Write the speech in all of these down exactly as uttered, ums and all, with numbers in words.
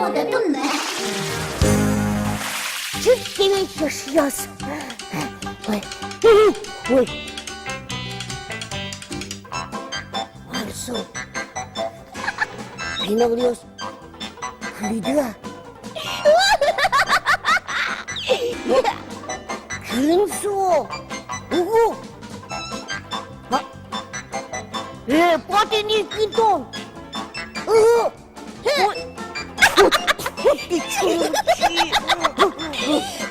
Туннэ. Чик кемесь, эшъёс. Ой. Ой. Мар со? Пиналъёс, кылӥды-а? Кин со? Угу. А? Э, пот ини, кин тон? Угу. Ой. Вот, вот ты чурчи.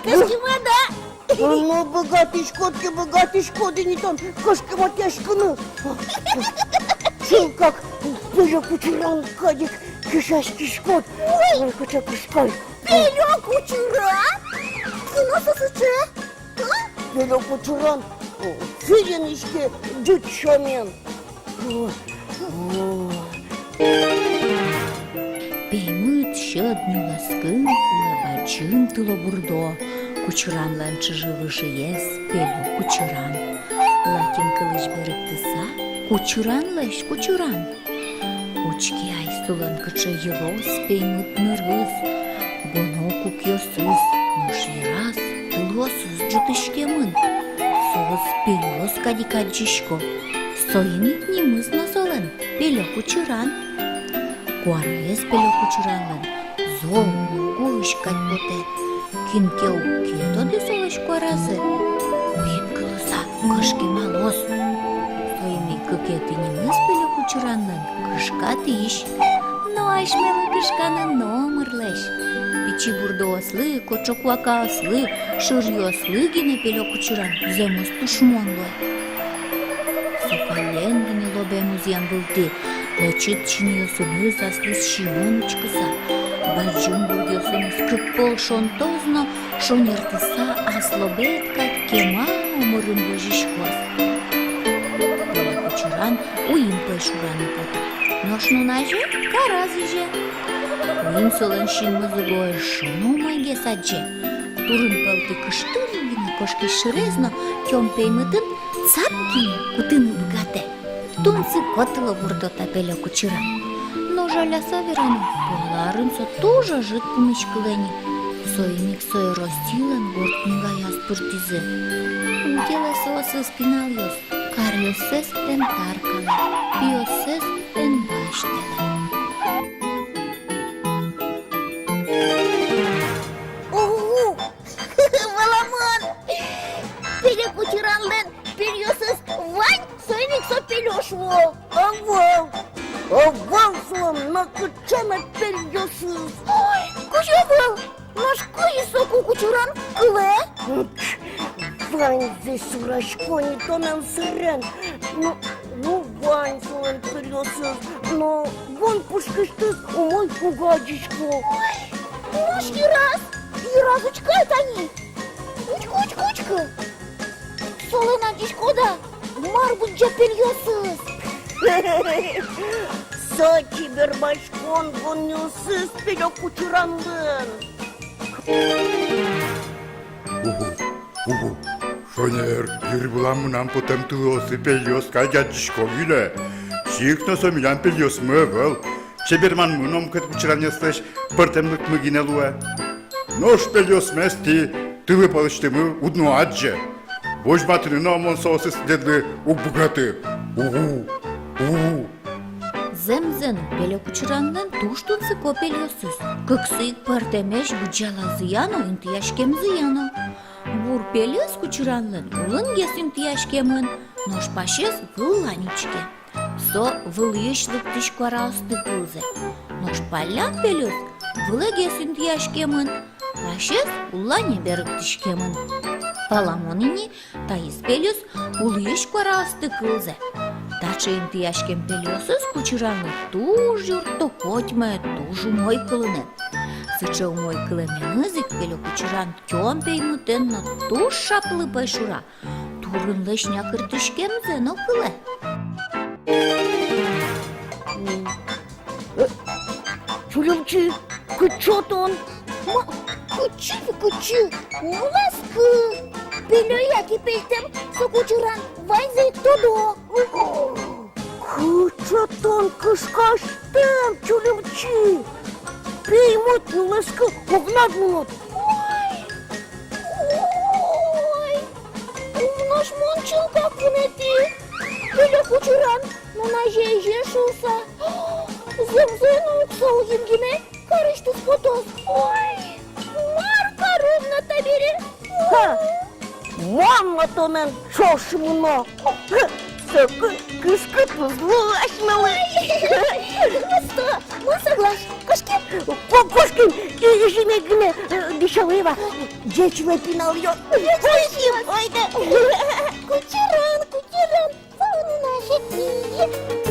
Кышкемад-а? Ну, быгатӥськод ке, быгатӥськод ини тон кышкематъяськыны. Чылкак пельо кучыран кадь ик кесяськиськод. Ой, кыӵе кышкай. Пельо кучыран? Кин со сыӵе? Пельо кучыран, о, филин иське ӟуч сямен. О, о. Пеймыт, сьӧд нюлэскын улэ бадӟым тылобурдо, кучыранлэн чыжы-выжыез пельо кучыран. Латин кылысь берыктыса, кучыранлэсь кучыран. Учке ай, солэн кыӵе йылоз пеймыт нырыз, гоно кукъёсыз, нош йыраз тылыосыз ӝутӥськемын. Соос пельёс кадь ик адӟисько. Соин ик нимыз но солэн пельо кучыран. Куараез пельо кучыранлэн зол, ногуысь кадь потэ. Кин ке уг ке тоды солэсь куаразэ, уин кылыса кышкемалоз. Соин ик кыкетӥ нимыз пельо кучыранлэн — кышкатӥсь. Но асьмелы кышканы номырлэсь. Пичи бурдоослы, кочо куакаослы, шыръёслы гинэ пельо кучыран зэмос тушмон луэ. Со каллен гинэ лобем узъем вылтӥ, лэчыт синъёсыныз аслыз сиён учкыса, бадӟым бурдъёсыныз кык пол шонтоз но, шонертыса, ас лобед кадь кема омырын возиськоз. Пельо кучыран уин пӧйшураны потэ. Нош нуназе караз изе. Уин солэн синмыз уго эшшо но умойгес адӟе. Турын пӧлтӥ кыштыр гинэ кошкись шырез но тём пеймытын цап гинэ кутыны быгатэ. Тунсыко тылобурдо та пельо кучыран. Но жаляса верано, пала арын со туж ӧжыт пумиськылэ ни. Соин ик сое Россилэн горд книгаяз пыртӥзы. Уг йылэ соосыз пиналъёс, каръёссэс эн таркалэ, пиоссэс эн басьтэлэ. О-о-о! Валамон! Пельо кучыранлэн пельёсыз вань, соин ик со пельёс вал. Ӧвӧл, ӧвӧл солэн но кыӵе но пельёсыз. Ой, кызьы ӧвӧл? Нош кызьы соку кучыран кылэ? Ваньзэ сурасько ни тонэн сэрен. Ну, ну, вань солэн пельёсыз, но гон пушкысьтыз умой уг адӟиськы. Ой, нош йыраз, йыраз учкы ай тани. Учкы, учкы, учкы. Солэн, адӟиськод-а, мар быдӟа пельёсыз. Со чебермаськон гонъёсыз пельо кучыранлэн. Угу, угу. Шонер, йырвылам мынам потэм тылыосы пельёс кадь адӟисько гинэ. Чик но со милям пельёсмы ӧвӧл. Чеберманмы но мукет кучыранъёслэсь пӧртэмлыкмы гинэ луэ. Нош пельёсмес тӥ тылы пӧлысьтымы уд но адӟе. Возьматыны но мон соосыз тӥледлы уг быгаты. Угу, угу. Зэмзэ но, пельо кучыранлэн туж тунсыко пельёсыз. Кыксы ик пӧртэмесь, быдӟалазыя но, интыяськемзыя но. Бур пельёс кучыранлэн улынгес интыяськемын, нош пасез выллань учке. Со вылысь лыктӥсь куараосты кылзэ. Нош паллян пельёс вылэгес интыяськемын, пасез уллане берыктӥськемын. Валамон ини, таиз пельёс улӥсь куараосты кылзэ. Таӵе интыяськем пельёсыз кучыранлы туж юртто котьмае, туж умой кылыны. Сыӵе умой кылэменыз ик пельо кучыран тём пеймытэн но туж шаплы пӧйшура. Турынлэсь някыртӥськемзэ но кылэ. Э, Чулымчи, кытчы тон? Ма, кытчы, кытчы? Нюлэскы. Пельёя ке пельтэм, со кучыран ваньзэ ик тодо. Кытчы тон кышкасьтэм, Чулымчи? Пеймыт нюлэскы огнад мынод. Ой, ой, ум нош мон чылкак вунэтӥ. Пеле кучыран, мон азе-азе шуыса. Зэмзэ но ук со озьы гинэ карысьтыз потоз. Ой, мар каром на табере? Ха! Мон но тонэн ӵош мыно. Соку кышкыт уз луы асьмелы. Ой, осто, мон соглаш. Кошким. Ко-, кошким, и-, изьыме гинэ, э, дӥсялэ вал. Ӟеч луэ, пиналъёс. Кошким, ойдо. Кучыран, кучыран. Солы на шедьтӥ.